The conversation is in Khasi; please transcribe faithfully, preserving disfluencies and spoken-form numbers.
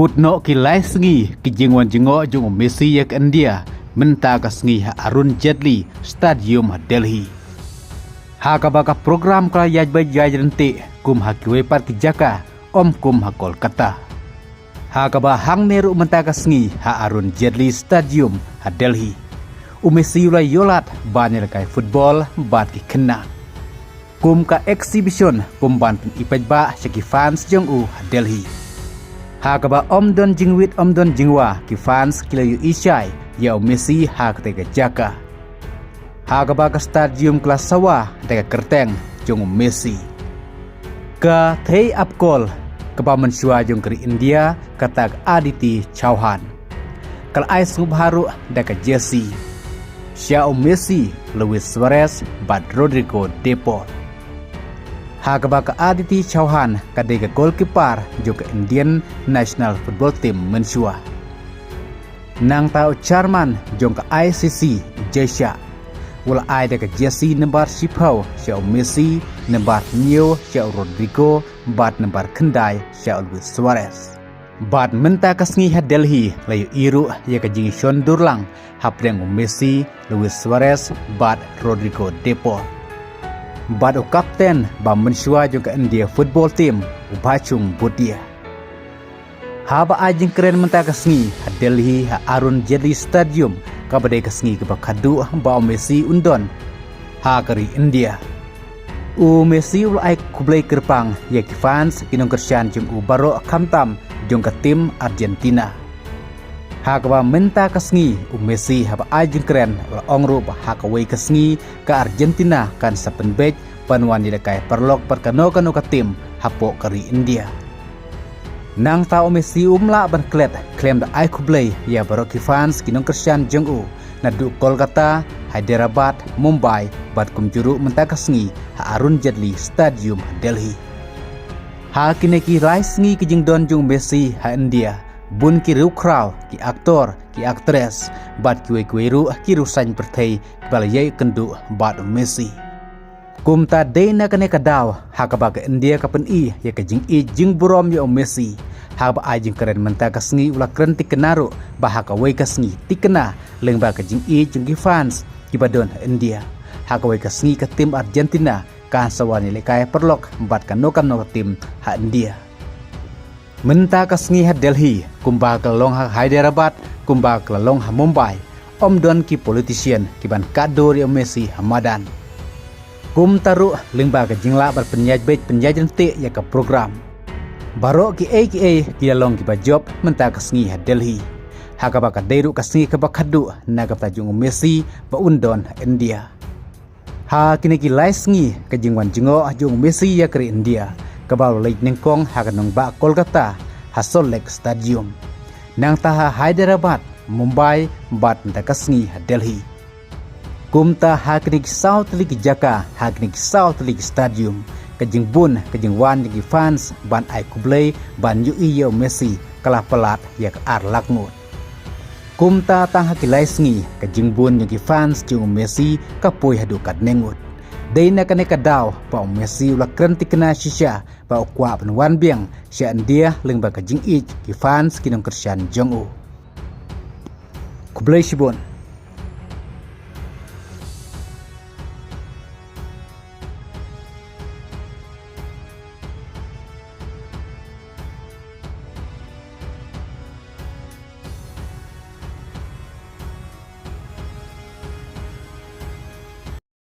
Kut noh ki lai sngi ki jingwan jngoh jong u Messi ïa ka India mynta ka sngi ha Arun Jaitley Stadium ha Delhi. Ha kaba ka program ka la ïaid beit ïaid ryntih kum ha kiwei pat ki jaka, ym kum ha Kolkata. Ha kaba hangne ruh mynta ka sngi ha Arun Jaitley Stadium ha Delhi, u Messi u la ïoh lad ban ïalehkai football bad ki khynnah kum ka exhibition kum ban pyni paidbah sha ki fans jong u ha Delhi. Ha kaba ym don jingwit ym don jingwa, ki fans ki la ïohi shai ïa u Messi ha katei ka jaka. Ha kaba ka stadium ka la sawa da ka kyrteng jong u Messi. Ka thei ap kol kaba mynshuwa jong ka ri India kata ka Aditi Chauhan ka la ai sngewbha ruh da ka jersey sha u Messi, Luis Suarez bad Rodrigo De Paul. Ha kaba ka Aditi Chauhan ka dei ka goalkeeper jong ka Indian national football team mynshuwa. Nangta u chairman jong ka I C C, Jay Shah, u la ai da ka jersey nambar shiphew sha u Messi, nambar hynñiew sha u Rodrigo bad nambar khyndai sha u Luis Suarez. Bad mynta ka sngi ha Delhi la ïohi ruh ïa ka jingshon dur lang hapdeng u Messi, Luis Suarez bad Rodrigo De Paul bad u kapten ba mynshuwa jong ka India football team, u Bhaychung Bhutia. Haba ai jingkren mynta ka sngi ha Delhi ha Arun Jaitley Stadium, kaba dei ka sngi kaba khadduh ba u Messi un don ha ka ri India. U Messi u la ai khublei kyrpang ïa ki fans, ki nongkyrshan jong u baroh, khamtam jong ka team Argentina. Ha kaba mynta ka sngi u Messi haba ai jingkren u la ong ruh ba ha kawei ka sngi ka Argentina kan sa pynbeit ban wan ïalehkai paralok bad kano kano ka team hapoh ka ri India. Nangta u Messi um lah ban klet khlem da ai khublei ïa baroh ki fans, ki nongkyrshan jong u naduh Kolkata, Hyderabad, Mumbai bad kumjuh ruh mynta ka sngi ha Arun Jaitley Stadium ha Delhi. Ha kine ki lai sngi ki jingdon jong u Messi ha India, bun ki riewkhraw, ki aktor, ki aktres bad kiwei kiwei ruh ki riewsaiñ pyrthei kiba la ïai kynduh bad u Messi. Kumta dei na kane ka daw ha kaba ka India ka pyni ïa ka jingïeit jingburom ïa u Messi, ha kaba ai jingkren mynta ka sngi u la kren thikna ruh ba ha kawei ka sngi thikna lyngba ka jingïeit jong ki fans kiba don ha India, ha kawei ka sngi ka team Argentina kan sa wan ïalehkai paralok bad kano kano ka team ha India. Mynta ka sngi ha Delhi, kumba ka la long ha Hyderabad, kumba ka la long ha Mumbai, ym don ki politician kiban khatdur ïa u Messi ha madan. Kumta ruh lyngba ka jinglah ban pynïaid beit pynïaid ryntih ïa ka program, baroh kiei kiei ki la long kiba jop mynta ka sngi ha Delhi, ha kaba ka dei ruh ka sngi kaba khadduh na ka bynta jong u Messi ba un don ha India. Ha kine ki lai sngi ka jingwan jngoh jong u Messi ïa ka ri India kaba u la leit nyngkong ha ka nongbah Kolkata ha Salt Lake Stadium, nangta ha Hyderabad, Mumbai bad mynta ka sngi ha Delhi. Kumta ha kine ki saw tylli ki jaka, ha kine ki saw tylli ki stadium, ka jingbun ka jingwan jong ki fans ban ai khublei ban ïohi ïa u Messi ka la palat ïa ka ar lak ngut. Kumta tang ha ki lai sngi ka jingbun jong ki fans jong u Messi ka poi haduh katne ngut. Dei na kane ka daw ba u Messi u la kren thikna shisha ba u kwah ban wan biang sha India lyngba ka jingïeit ki fans ki nongkyrshan jong u. Khublei shibun.